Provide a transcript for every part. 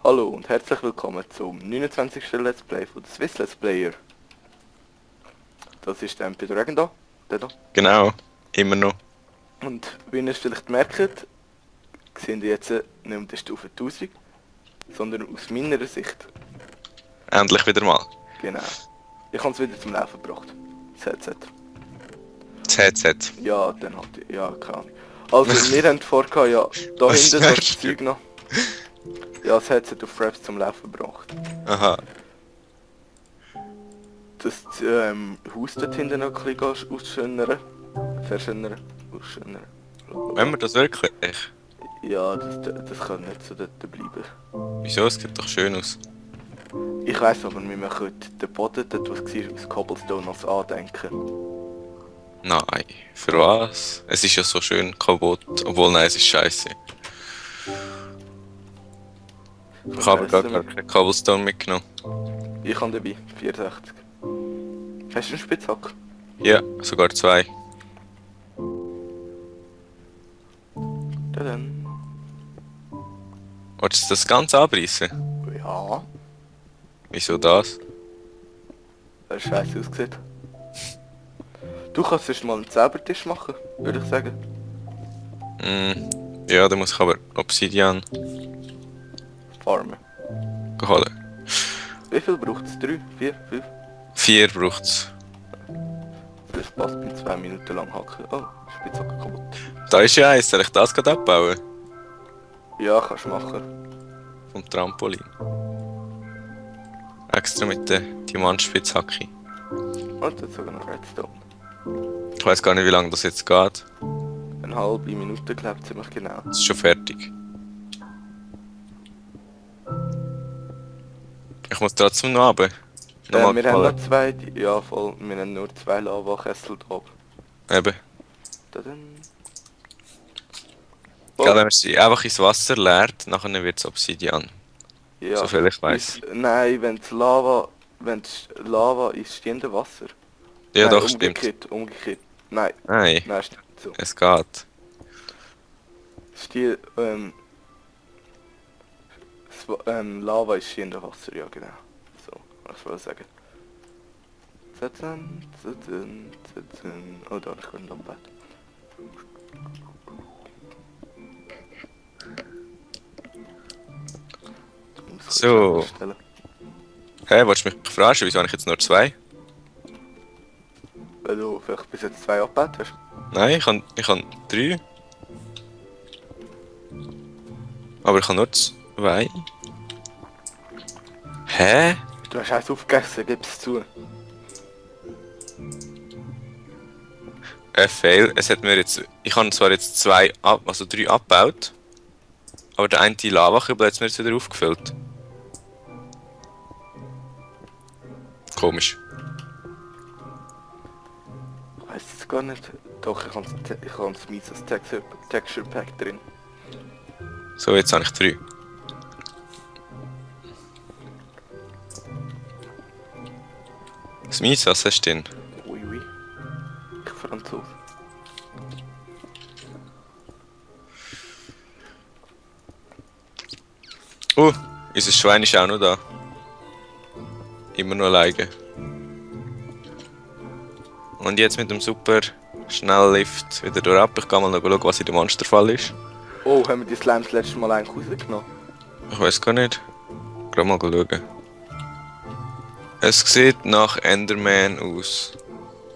Hallo und herzlich willkommen zum 29. Let's Play von der Swiss Let's Player. Das ist der MP Dragon da, der da. Genau, immer noch. Und wie ihr es vielleicht merkt, sehen wir jetzt nicht mehr die Stufe 1000, sondern aus meiner Sicht. Endlich wieder mal. Genau. Ich habe es wieder zum Laufen gebracht. Das Headset. Das Headset. Ja, dann hat ich, ja, keine Ahnung. Also, wir haben vorgehabt, ja, da Was hinten das sagst du? Zeug noch. Ja, das Headset auf Fraps zum Laufen gebracht. Aha. Das Haus dort hinten noch ein bisschen ausschönern. Verschönern. Ausschönern. Wenn wir das wirklich? Ja, das kann nicht so dort bleiben. Wieso? Es sieht doch schön aus. Ich weiss aber, wir machen den Boden, dort was war, aus Cobblestone als Andenken. Nein. Für was? Es ist ja so schön kaputt. Obwohl, nein, es ist scheiße. Ich habe gar keinen Cobblestone mitgenommen. Ich habe dabei 64. Hast du einen Spitzhack? Ja, sogar 2. Dann. Wolltest du das Ganze abreißen? Ja, Wieso das? weil es scheiße aussieht. Du kannst erst mal einen Zaubertisch machen, würde ich sagen. Ja, da muss ich aber Obsidian Farmen. holen. Wie viel braucht es? 3, 4, 5? 4 braucht's. Das passt bei 2 Minuten lang hacken. Oh, Spitzhacke kaputt. Da ist ja eins. Soll ich das gerade abbauen? Ja, kannst du machen. Vom Trampolin. Extra mit der Diamantspitzhacke. Und jetzt sogar noch Redstone. Ich weiß gar nicht, wie lange das jetzt geht. Eine halbe Minute, glaube ich, ziemlich genau. Es ist schon fertig. Ich muss trotzdem noch runter. Wir haben Nochmal noch 2, ja voll, wir haben nur 2 Lavakessel da oben. eben. Dann. Gell, wenn man sie einfach ins Wasser leert, nachher wird es Obsidian. Ja. Soviel ich weiss. Nein, wenn es Lava ist, stehende Wasser. Ja, Nein, doch, stimmt. Umgekehrt. Nein, Nein, stimmt so. es geht. Lava ist stehende Wasser, ja genau. So, was ich wollte sagen. Oh, da, ich kann am Bett. So. Hey, wolltest du mich verarschen? Wieso habe ich jetzt nur 2? Weil du vielleicht bis jetzt 2 abgebaut hast. Nein, ich habe 3. Aber ich habe nur 2. Hä? Du hast eins aufgegessen, gib es zu. Fail. Es hat mir jetzt. Ich habe zwar jetzt 3 abgebaut. Aber der eine Lavakübel hat es mir jetzt wieder aufgefüllt. Komisch. Ich weiß es gar nicht. Doch, ich habe das mieses Texture Pack drin. So, jetzt habe ich 3. Das Mies, was hast du denn? Ui. Ich Franzose. Unser Schwein ist auch noch da. Immer noch alleine. Und jetzt mit dem super Schnelllift wieder durch. Ich gehe mal noch schauen, was in dem Monsterfall ist. Oh, haben wir die Slimes das letzte Mal eigentlich rausgenommen? Ich weiß gar nicht. Gerade mal schauen. Es sieht nach Enderman aus.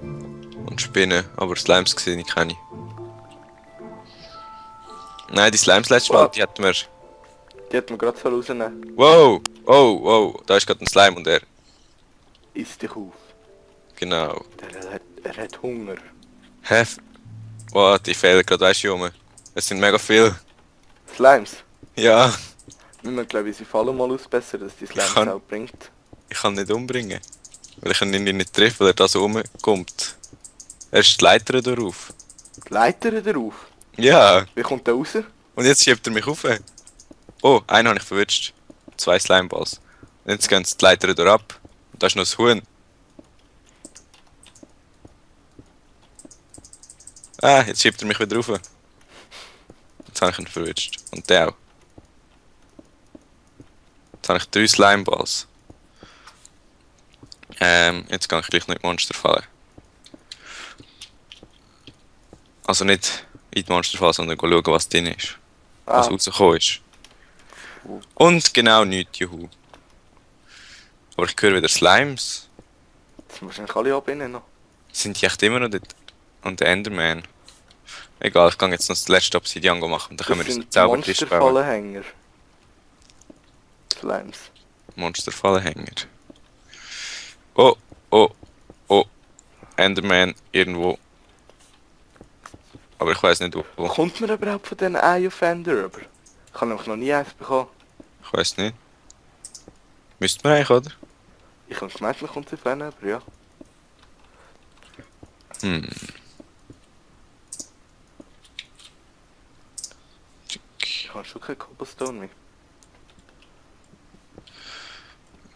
Und Spinnen, aber Slimes sehe ich keine. Nein, die Slimes letztes Mal, die hatten wir. Die hat man gerade so rausnehmen. Wow! Oh, da ist gerade ein Slime und er. Iss dich auf. Genau. Er hat Hunger. Hä? Wow, die fehlen gerade, weißt du, Junge. Es sind mega viele. Slimes? Ja, Wir müssen, glaube ich, unsere Fallen mal ausbessern, dass die Slimes kann- auch bringt. ich kann ihn nicht umbringen. Weil ich ihn nicht treffe, weil er da so rumkommt. Er ist die Leiter darauf. Die Leiter darauf. Ja, Wie kommt der raus? und jetzt schiebt er mich auf. Oh, einen habe ich verwünscht. 2 Slimeballs. Und jetzt gehen die Leiter durch ab. Und da ist noch das Huhn. Jetzt schiebt er mich wieder rauf. Jetzt habe ich ihn verwünscht. Und der auch. Jetzt habe ich 3 Slimeballs. Jetzt kann ich gleich noch in die Monsterfalle. Also nicht in die Monsterfalle, sondern schauen, was drin ist. Was rausgekommen ist. Und genau nichts, juhu. Aber ich höre wieder Slimes. Das sind wahrscheinlich alle abbinden noch. Sind die echt immer noch dort? Und der Enderman. Egal, ich kann jetzt noch das letzte Obsidian machen und dann können wir Das unseren sind Zaubertisch bauen. Monsterfallenhänger. Slimes. Monsterfallenhänger. Oh, oh, oh. Enderman irgendwo. Aber ich weiß nicht wo. Kommt man überhaupt von diesen Eye of Ender rüber? Ich habe nämlich noch nie eins bekommen. Ich weiß nicht. Müsste man eigentlich, oder? Ich habe gemeint, man kommt sie von denen rüber, ja. Ich habe schon kein Cobblestone mehr.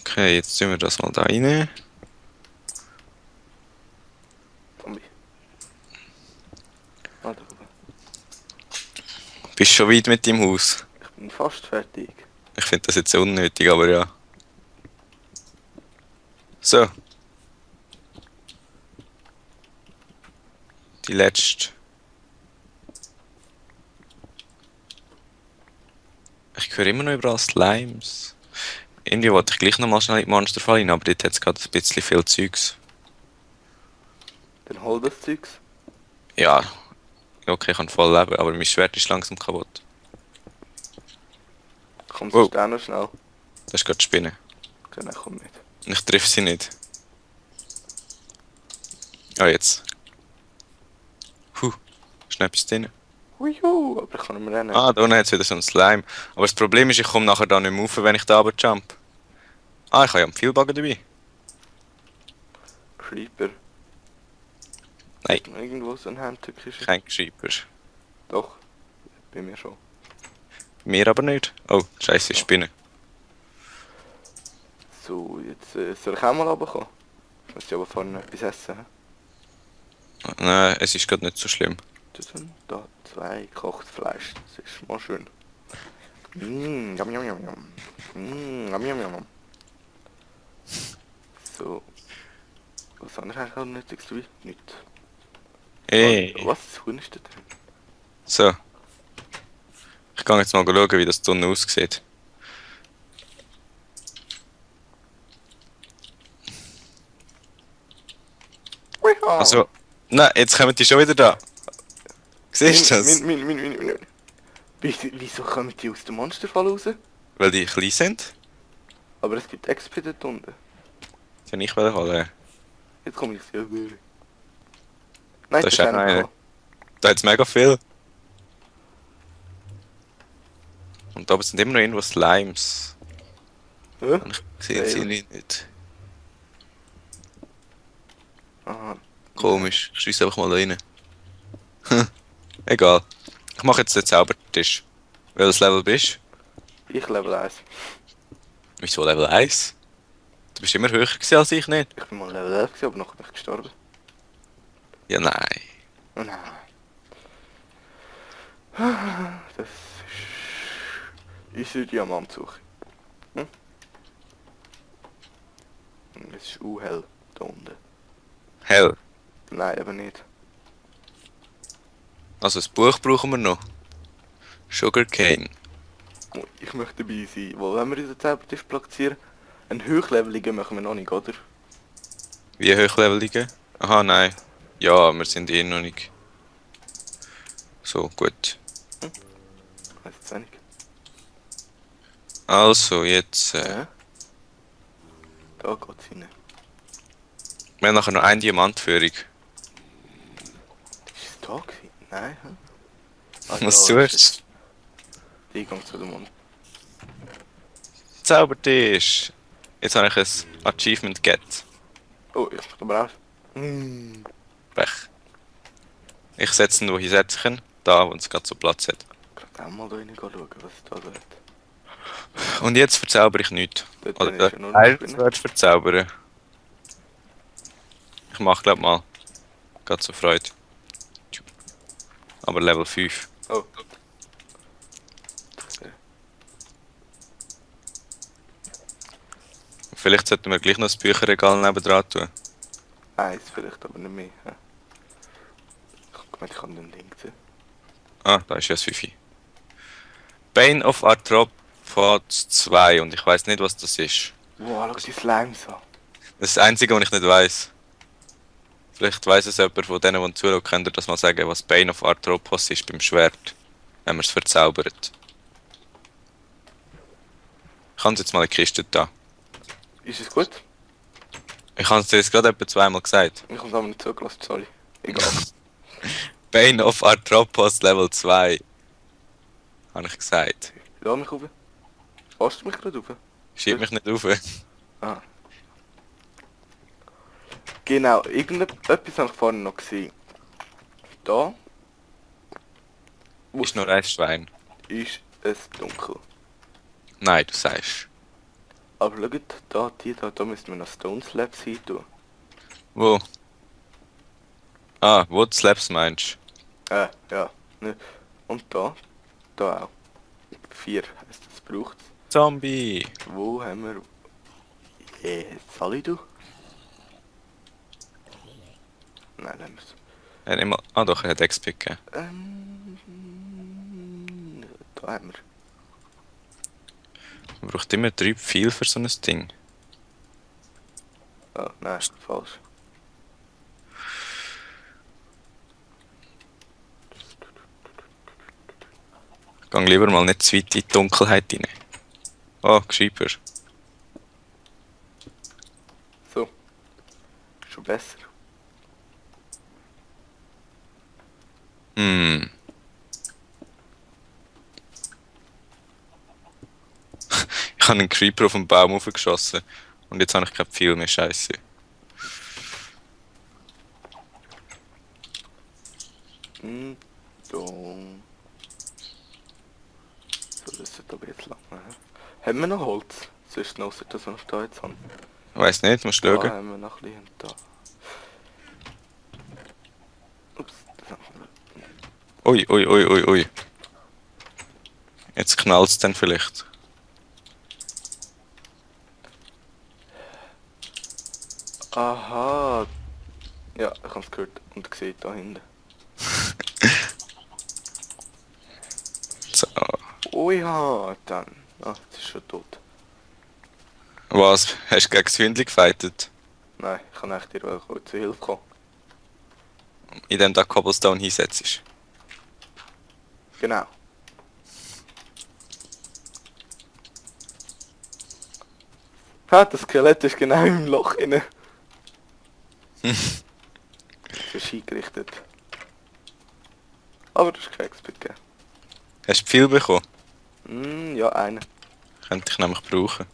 Okay, jetzt tun wir das mal da rein. Zombie. Ah, da oben. Bist schon weit mit deinem Haus? Ich bin fast fertig. Ich finde das jetzt unnötig, aber ja. So. Die letzte. Ich höre immer noch überall Slimes. Irgendwie wollte ich gleich nochmal schnell in die Monsterfalle rein, aber dort hat es gerade ein bisschen viel Zeugs. Dann hol das Zeugs. Ja. Okay, ich kann voll leben, aber mein Schwert ist langsam kaputt. Komm, Oh. sonst auch noch schnell. Das ist gerade die Spinne. Okay, nein, komm nicht. Ich treffe sie nicht. Ah, jetzt. Ist noch etwas drin? Huihu, aber ich kann nicht mehr rennen. Ah, da unten hat es wieder so ein Slime. Aber das Problem ist, ich komme nachher da nicht mehr rauf, wenn ich da runter jump. Ah, ich habe ja einen Pfeilbogen dabei. Creeper. Nein. Ist noch irgendwo so ein Handtückchen? Kein Creeper. Doch, bei mir schon. Mir aber nicht. Oh, scheiße, Spinne. So, jetzt soll ich auch mal runterkommen? Ich muss ja aber vorne etwas essen. He? Nein, es ist gerade nicht so schlimm. Das sind da 2 gekochtes Fleisch. Das ist mal schön. Yum, yum, yum, yum. Yum, yum, yum. So. Was habe ich eigentlich auch nötiges dabei? Nichts. Ey. Was? Das Huhn ist da drin? So. Ich kann jetzt mal schauen, wie das da unten aussieht. Also. Nein, jetzt kommen die schon wieder da. Siehst du das? Wieso kommen die aus dem Monsterfall raus? Weil die klein sind. Aber es gibt XP dort unten. Die habe ich holen. Jetzt komme ich sie über. Nein, Das ist auch einer einer. gekommen. Da hat es mega viel. Und da oben sind immer noch irgendwo Slimes. Hä? Und ich sehe sie nicht. Aha. Komisch, ich schieße einfach mal da rein. Egal. Ich mache jetzt den Zaubertisch. Welches Level bist Ich Level 1. du? Wieso Level 1? Du bist immer höher gewesen als ich, nicht? Ich bin mal Level 11 gewesen, aber nachher bin ich gestorben. Ja, nein. Oh nein. Das ist unsere Diamantsuche. Hm? Es ist hell da unten. Hell. Nein, eben nicht. Also das Buch brauchen wir noch. Sugarcane. Oh, ich möchte dabei sein. Wo wollen wir unseren Zaubertisch platzieren? Einen Hochleveligen machen wir noch nicht, oder? Wie hochlevelige? Aha, nein. Ja, wir sind eh noch nicht. So, gut. Ich weiß jetzt auch nicht. Also, jetzt... Da geht's rein. wir haben nachher noch eine Diamantführung. Ist es da gewesen? Nein, hä? Was da ist tust der Eingang zu dem Mond. du? Zaubertisch! Jetzt habe ich ein Achievement Get. Oh, ich mach aber aus. Pech. Ich setze ihn, wo ich setze kann. Da, wo es gerade so Platz hat. Ich kann auch mal da rein schauen, was es da so hat. Und jetzt verzaubere ich nichts. Dort Oder ist ja nur eine Spinne. willst du verzaubern? Ich mach glaub mal. Gerade so Freude. Aber Level 5. Oh. Vielleicht sollten wir gleich noch das Bücherregal nebendran tun. Eins vielleicht, aber nicht mehr. Ja. Ich gemeint, ich kann den Link sehen. Ah, da ist ja das Wifi. Bane of Arthropods 2 und ich weiß nicht, was das ist. Wow, schau die Slimes an. Das ist das Einzige, was ich nicht weiß. Vielleicht weiss es jemand von denen, die zuschauen, könnt ihr das mal sagen, was Bane of Arthropos ist beim Schwert, wenn man es verzaubert. Ich habe es jetzt mal in die Kiste da. Ist es gut? Ich habe es dir jetzt gerade etwa zweimal gesagt. Ich habe es aber nicht zugelassen, sorry. Egal. Bane of Arthropos Level 2. Habe ich gesagt. Lass mich rauf. Passt du mich gerade rauf? Schieb mich nicht auf. Ah. Genau, irgendetwas habe ich vorhin noch gesehen. Da Ist nur ein Schwein. ist es dunkel. Nein, du sagst. Aber schaut, da müssten wir noch Stone Slabs hin tun. Wo? Ah, wo du Slabs meinst? Ja. Ne. Und da auch. 4 heisst das, braucht's. Zombie! Wo haben wir... Sally du? Nein, nehmen wir's. Ah doch, er hat XP gegeben. Da haben wir. Man braucht immer 3 viel für so ein Ding. Oh, nein, falsch. Ich gehe lieber mal nicht zu weit in die Dunkelheit rein. Oh, Creeper. So. Schon besser. Hm. Ich habe einen Creeper auf den Baum hochgeschossen. Und jetzt habe ich kein Pfeil mehr, scheiße. So. So, das sollte aber jetzt lang. Haben wir noch Holz? Sonst noch, dass wir noch da jetzt haben. Ich weiss nicht, musst du Da schauen. haben wir noch ein bisschen und da. Ups, das haben wir. Ui. Jetzt knallt es dann vielleicht. Aha. Ja, ich habe es gehört und gesehen da hinten. So. Oh ja, dann. Ah, jetzt ist schon tot. Was? Hast du gegen das Hündchen gefightet? Nein, ich kann echt dir zu Hilfe kommen. Indem du da Cobblestone hinsetzt. Genau. Ha, das Skelett ist genau im Loch inne. Das ist eingerichtet. Aber das ist kein XP gegeben. Hast du viel bekommen? Ja, einen. Könnte ich nämlich brauchen.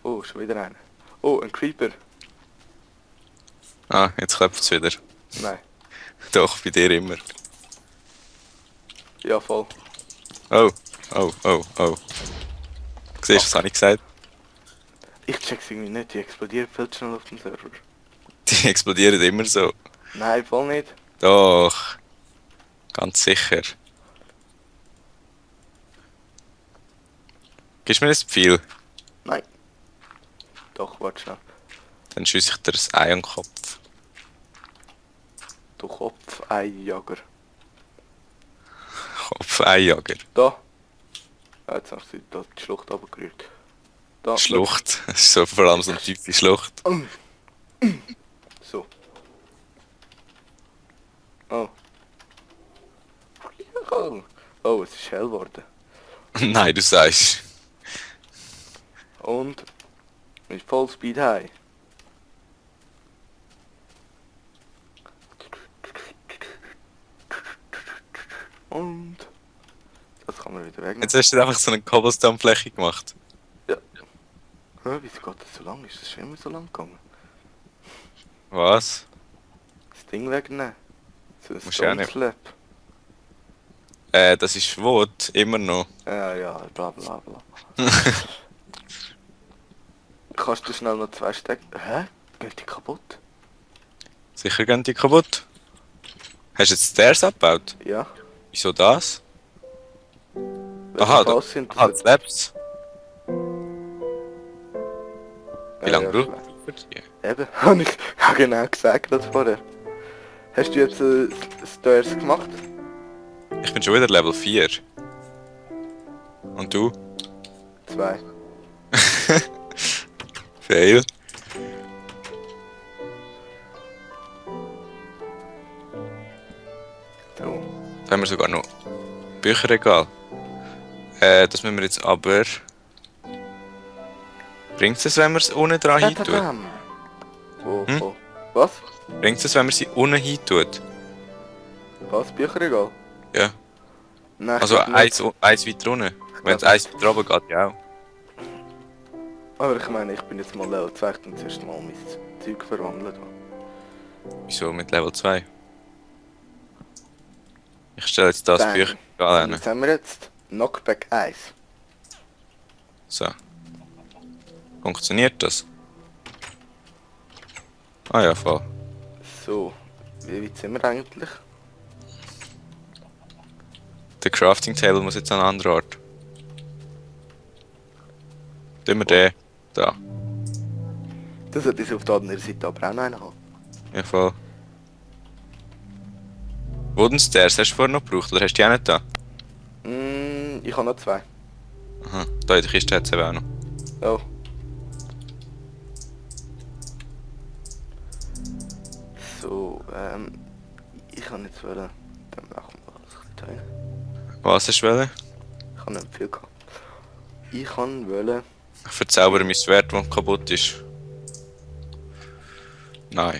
Oh, schon wieder einer. Oh, ein Creeper. Ah, jetzt klopft es wieder. Nein. Doch, bei dir immer. Ja, voll. Oh. Siehst du, was habe ich gesagt? Ich check's irgendwie nicht, die explodieren viel zu schnell auf dem Server. Die explodieren immer so. Nein, voll nicht. Doch. Ganz sicher. Gibst du mir ein Pfeil? Nein. Doch, warte schnell. Dann schieße ich dir das Ei an den Kopf. Du Kopf, Eijager. Kopf-Eijager. Da. Ja, jetzt hast du da die Schlucht runtergerührt. Da. Schlucht. Das ist so vor allem so eine tiefe Schlucht. So. Oh. Oh, es ist hell geworden. Nein, du sagst. Und mit Vollspeed High. Und das kann man wieder wegnehmen. Jetzt hast du einfach so eine Cobblestone-Fläche gemacht. Ja. Hä, wieso geht das so lang? Ist das schon immer so lang gegangen? Was? Das Ding wegnehmen. So ein Musst du auch Stone nicht. Slab. Das ist Wot, immer noch. Ja, bla bla bla. Kannst du schnell noch 2 stecken? Hä? Gehen die kaputt? Sicher gehen die kaputt. Hast du jetzt Stairs abgebaut? Ja. Wieso das? Wenn Aha, die falsch sind, Aha, Slabs. Wie lange ja, braucht schlecht. ihr für die? Eben, habe ich ja genau gesagt das vorher. Hast du jetzt Stairs gemacht? Ich bin schon wieder Level 4. Und du? 2. Fail. So. Da haben wir sogar noch Bücherregal. Das müssen wir jetzt aber... Bringt es, wenn wir es unten dran hin tut? Tadam. Oh, Hm? oh. Was? Bringt es, wenn man sie unten hin tut? Was? Bücherregal? Ja. Nein, ich Also glaub nicht. eins weiter unten. Wenn es glaub eins weiter oben geht, ja auch. Aber ich meine, ich bin jetzt mal Level 2 und zuerst mal mein Zeug verwandelt. Wieso mit Level 2? Ich stelle jetzt das Bang. Bücherregal hin. Was haben wir jetzt? Knockback 1. So. Funktioniert das? Ah ja, voll. So, wie weit sind wir eigentlich? Der Crafting Table muss jetzt an einen anderen Ort. Tun wir den. Da. Das sollte ich auf der anderen Seite aber auch noch einen haben. Ja, voll. Wooden Stairs hast du vorher noch gebraucht, oder hast du die auch nicht da? Ich habe noch 2. Aha, da in der Kiste hat es eben auch noch. Oh. So, ich kann jetzt wollen. Dann machen wir das rein. Was hast du wollen? Ich habe nicht viel gehabt. Ich kann wollen. Ich verzaubere mein Schwert, das kaputt ist. Nein.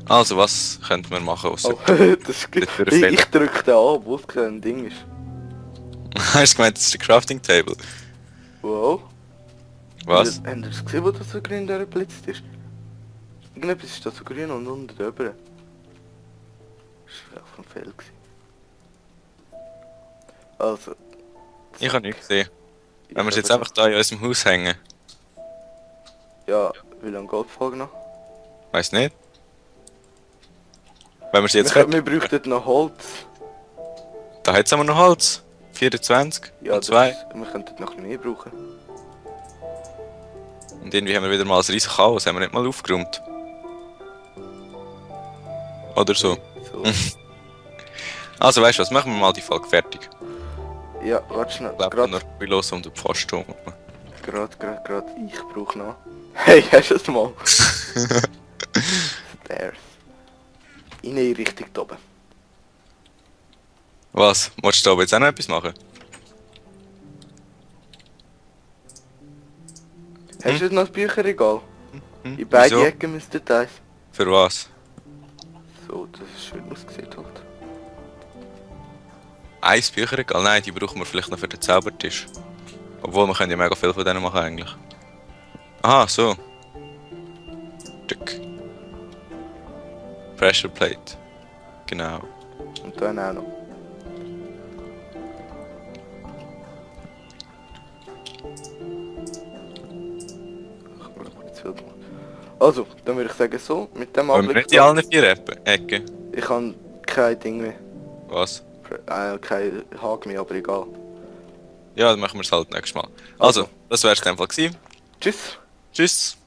Also, was könnten wir machen außer... Oh, das ist Das würde ich, fehlen. ich drücke den an, wo es kein Ding ist. Hast du gemeint, das ist der Crafting Table? Wow. Was? Habt ihr das gesehen, wo das so grün da geblitzt ist? Irgendetwas ist da so grün und unten drüber. Das war auch vom Feld. Also. Ich habe nichts gesehen. Wenn wir es Ich jetzt aber- einfach da in unserem Haus hängen. Ja, wie lange geht die Folge noch? Weiß nicht. Wenn wir sie jetzt wir fertig... bräuchten noch Holz. Da hat es aber noch Holz. 24 Ja, und 2. wir könnten noch mehr brauchen. Und irgendwie haben wir wieder mal ein riesiges Chaos. Haben wir nicht mal aufgeräumt. Oder so. So. Also weißt du was, machen wir mal die Folge fertig. Ja, warte schnell. Ich glaube, Gerade, noch ein los um den Pfosten herum. gerade. Ich brauche noch. Hey, hast du es mal? Stairs. In die Richtung da oben. Was? Wolltest du da oben jetzt auch noch etwas machen? Hast du noch ein Bücherregal? Hm? In beide Wieso? Ecken müsste eins. Für was? So, das ist schön ausgesehen halt. Ein Bücherregal? Nein, die brauchen wir vielleicht noch für den Zaubertisch. Obwohl, wir können ja mega viel von denen machen eigentlich. Aha, so. Tück. Pressure Plate. Genau. Und dann auch noch. Ach, wir haben jetzt viel gemacht. Also, dann würde ich sagen so, mit dem Wollen wir nicht in allen 4 Ecken? Ich habe kein Ding mehr. Was? Kein Haken mehr, aber egal. Ja, dann machen wir es halt nächstes Mal. Also, das wär's in dem Fall gewesen. Tschüss! Tschüss!